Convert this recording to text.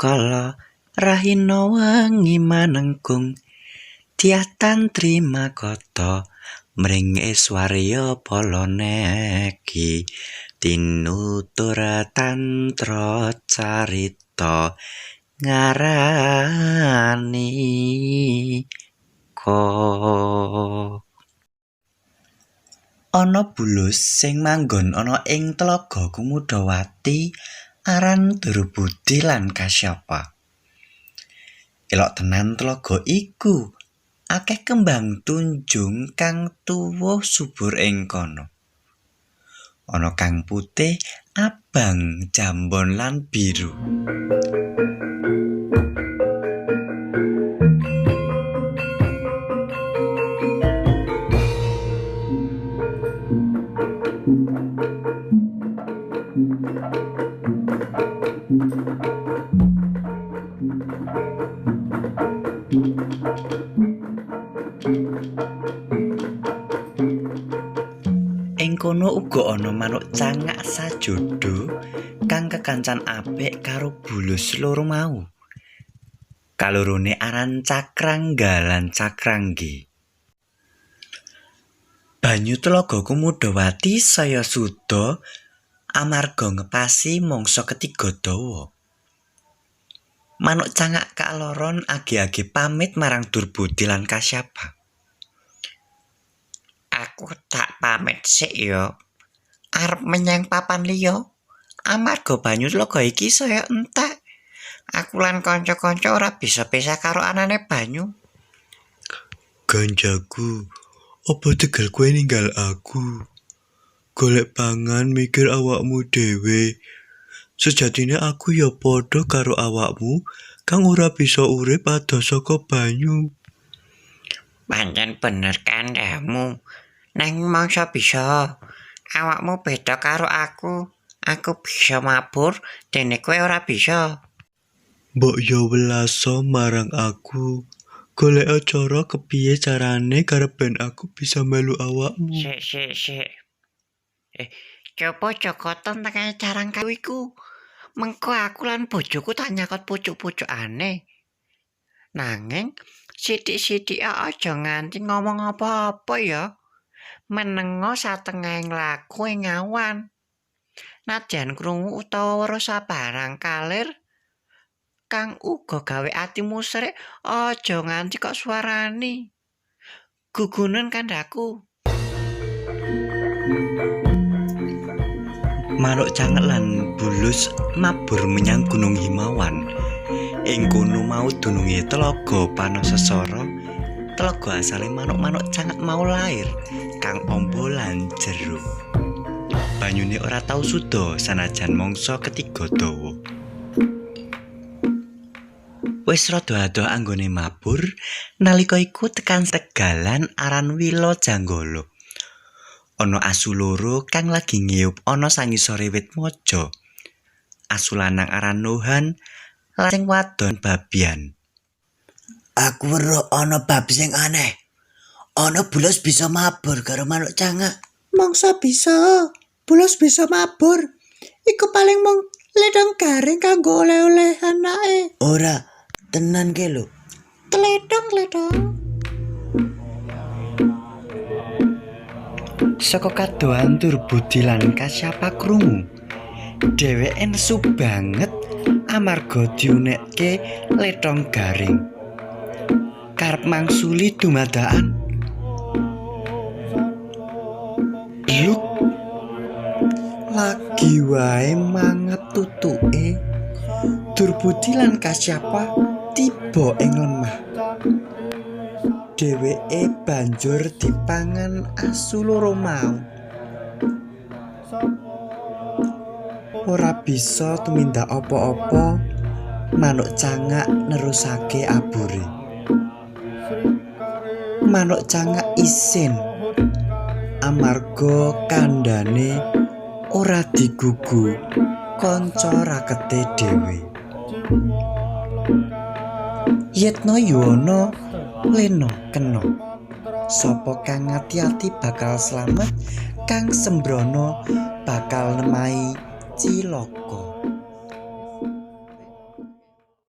Kala rahina wengi manengkung Dyah Tantri makata mring Iswarya Palanegi tinutur tantra carita ngarani ko. Ana bulus sing manggon ana ing Tlaga Kumudawati aran Durbudi lan Kasyapa. Elok tenan tlaga iku, akeh kembang tunjung kang tuwuh subur ing kono. Ana kang putih, abang, jambon lan biru. Ing kono uga ana manuk cangak sajodo kang kekancan apik karo bulus loro mau. Kalorone aran Cakrangga lan Cakranggi. Banyu Tlaga Kumudawati saya suda amarga ngepasi mangsa ketiga dawa. Manuk cangak kaloron age-age pamit marang Durbudi lan Kasyapa. Aku tak pamit sik ya. Arep menyang papan liya. Amarga banyu tlaga iki saya entek. Aku lan kanca-kanca ora bisa pisah karo anane banyu. Ganjaku, apa tegal kowe ninggal aku? Golek pangan mikir awakmu dhewe. Sejatine aku ya padha karo awakmu kang ora bisa urip adoh saka banyu. Pancen bener kandhamu. Nanging mangsa bisa. Awakmu beda karo aku. Aku bisa mabur, dene kowe ora bisa. Mbok yo welasa marang aku. Golek cara kepiye carane karep ben aku bisa melu awakmu. Sik sik sik. Coba cokoten tekan carang kayu iku. Mengko aku lan bojoku tak nyakot pucuk-pucukane. Nanging sithik-sithik aja nganti ngomong apa-apa ya. Menengo satengahing laku ing awan. Nadyan krungu utawa weruh sabarang kalir kang uga gawe atimu serik, aja nganti kok suarani. Gugunen kandhaku. Manuk cangak lan bulus mabur menyang Gunung Himawan. Ing kono mau dununge Tlaga Panasesara, tlaga asale manuk-manuk cangak mau lair kang amba lan jero. Banyune ora tau suda sanajan mangsa ketiga dawa. Wis rada adoh anggone mabur, nalika iku tekan tegalan aran Wila Janggala. Ana asu loro kang lagi ngiyup ana sangisore wit maja. Asu lanang aran Nohan lan sing wadon Babian. Aku weruh ana bab sing aneh. Ana bulus bisa mabur karo manuk cangak. Mangsa bisa, bulus bisa mabur. Iku paling mung ledong garing kanggo oleh-oleh anake. Ora, tenan ke lho. Tledong-tledong. Saka kadohan Durbudi lan Kasyapa krungu. Dheweke nesu banget amarga diunekke letong garing. Karep mangsuli dumadakan. Bluk lagi wae manget tutuke. Durbudi lan Kasyapa tiba ing lemah. Dheweke banjur dipangan asu loro mau. Ora bisa tumindak apa-apa, manuk cangak nerusake abure. Manuk cangak isin amarga kandhane ora digugu kanca rakete dhewe. Yetna yuwana lena kena. Sapa kang ati-ati bakal slamet, kang sembrono bakal nemahi cilaka.